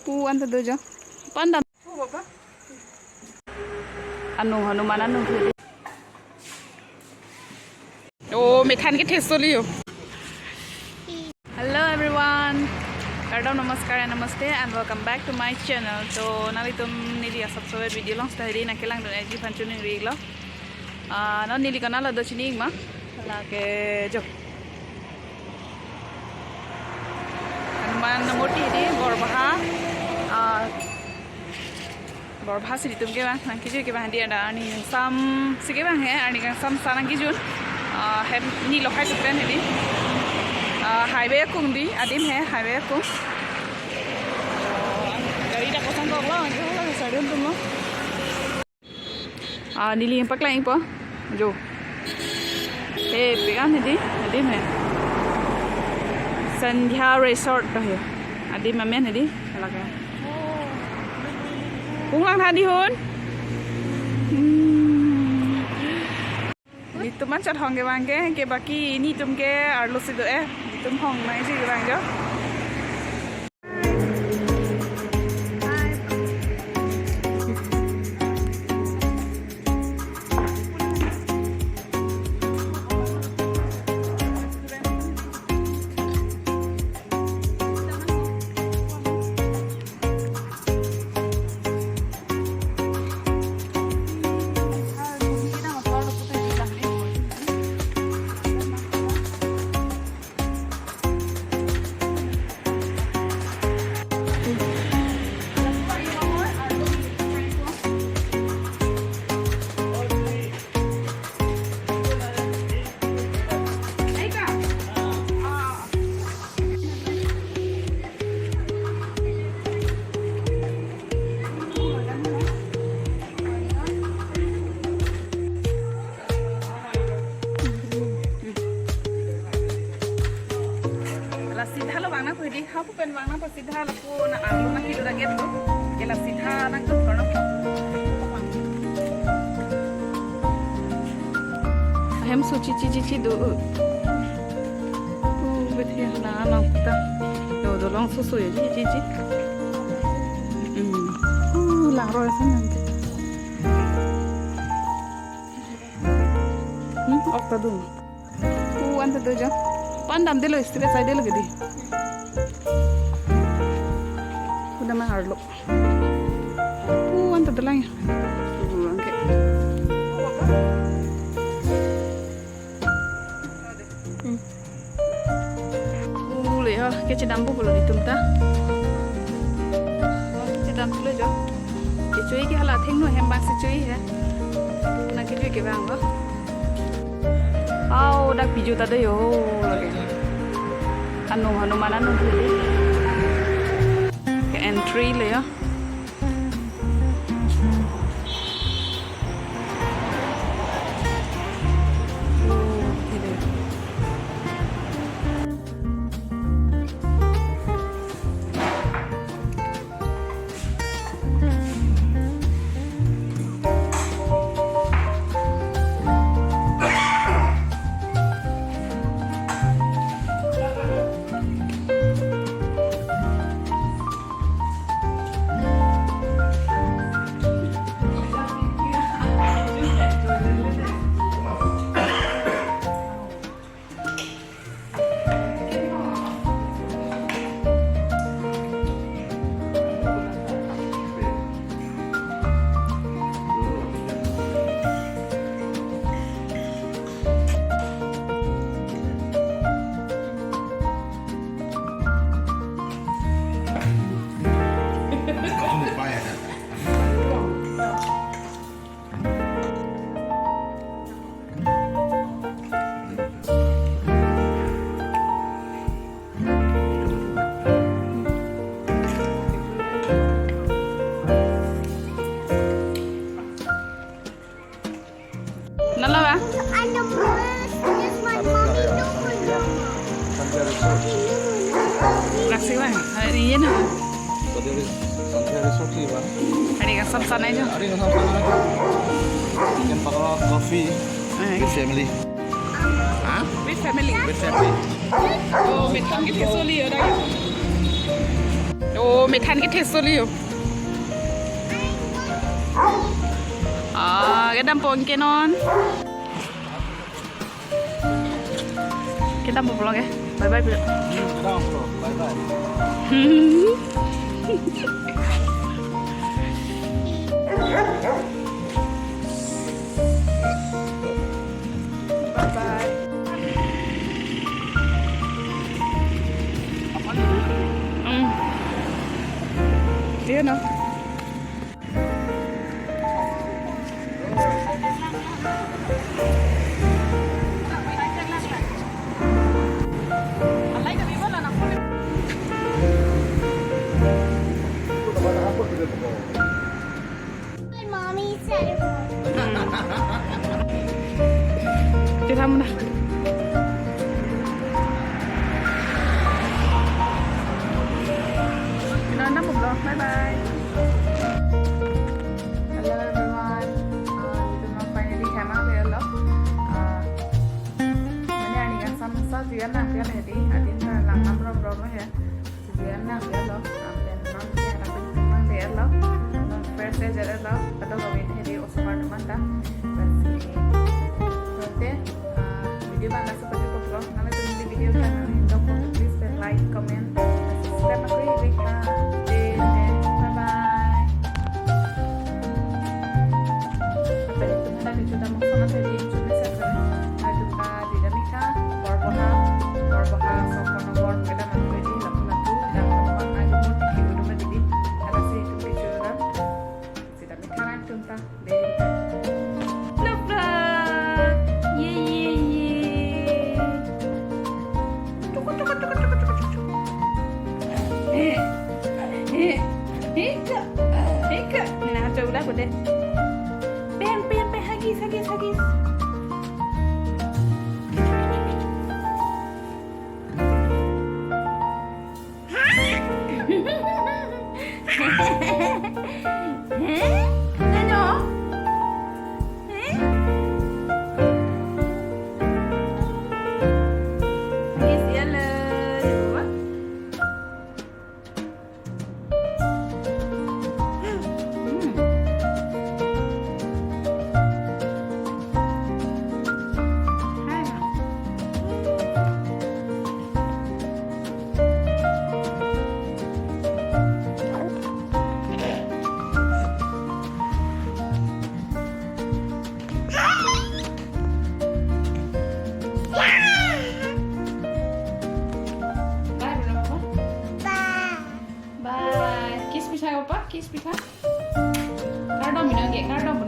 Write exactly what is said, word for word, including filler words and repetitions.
Pu anta dojo. Panda. Anu Hanuman anu thudi. Oh, methan ke thesoli yo. Hello everyone. Kardom, namaskar and namaste and welcome back to my channel. So, nanglitum neli asap sobe video long stay di nangkelangdun aji phan chuning ri lo. Ah, non neli kanal do chini ma. Lake jo. Hanuman murti di Borbaha. Ah, Borbaha si itum kevang, nangkejui kevang di ada arni kangsam si kevang he, arni kangsam sa nangkejun. Ah, hem ni lokhai tupen he di. Ah, highway akung di, adim he, highway akung. Gari dak kosong kok lo, nangkejui lo, stadium atum lo. Ah, neli yang paklang po. Jo. Eh, pegan he di, adim he. Sandhya Resort to he. Adim amen he di, lake. Kung lang tha di hun. Hmm. Nelitum anchot hong kevang ke, ke baki nelitum ke arlo si do eh. Nelitum hong nangji kevang jo. La sidha lo vang nangpo di, ha pu pen vang nangpo sidha lapu na arlo na kilo daget tu. Ke la sidha nangtum kono. Ahem so chichi chichi do. Uh, bet he na nang ta. Yo dolong so so ye chichi. Hmm. Uh, lang roi sa nang. Hmm, ok ta do. Pu anta dojo. Pan damde lo, straight side lo ke di. Pu dam arlo. Pu anta dolang ya. Pu lang ke. Hmm. Pu le ya, kechedam pu pulo nelitum ta. Kechedam pulo jo. Kechui ke hala thengno hem bang si chui he. Nangkejui kevang lo. Aw, dak piju ta do yo lake. Anu Hanuman anu thudi. Ke entry le ya. Nala ba? Yes, my mommy, no, no, no. Raksi ba? Hari ini na. Tadi hari Sandhya Resort sih, Bang. Hari kangsam sa nai jo. Hari kangsam sa nai jo. Chicken pakora, coffee, eh, with family. Ha? With family. With family. Oh, methan kethe soli yo dak. Oh, methan kethe soli yo. Ah, kedam pon ke non. Kedam po vlog ya. Bye bye, bro. Kedam po, bye bye. Bye bye. Mm. Iya, no? Mommy said it was. Kita muna. Kita muna vlog. Bye bye. Hello everyone. Uh, itum finally hem-ang le lo. Uh, mane arni kangsam sa juian nang pian hedi. Adin ta lang nam rom rom he. Juian nang pian lo. Apen nam ke apen mang de lo. First day jare lo. Kadokave hedi osomar teman ta. Bas. Lote, ah, video abang laso pajutpo. Nanglitum neli video kan nangdok, please like, comment, subscribe nangkri klik ha. Bye bye. Apa itu? Ada kejutan mau sama tadi, cuma saya kena. Aduh, ah, tidak mikha, bor boha, bor boha, sokon bor, kedam nangkri di, lapu lapu, dan teman aja mau di, udah mah di, ada sih itu kejutan. Sita mikha nangtum ta. Dei. Love, love. Ye, ye, ye. Tuku, tuku, tuku. Eh, eh, eh, ka. Eh, ka. Nina, coba aku deh. Pen, pen, pen, hagis, hagis, hagis. Hah? Ano? Hah? Yes, yellow. Diba? Mm. Hi, Ma. Bye, Bruno. Bye. Bye. Kiss pitha, Papa. Kiss pitha. Kardom, Bruno, ke. Kardom, Bruno.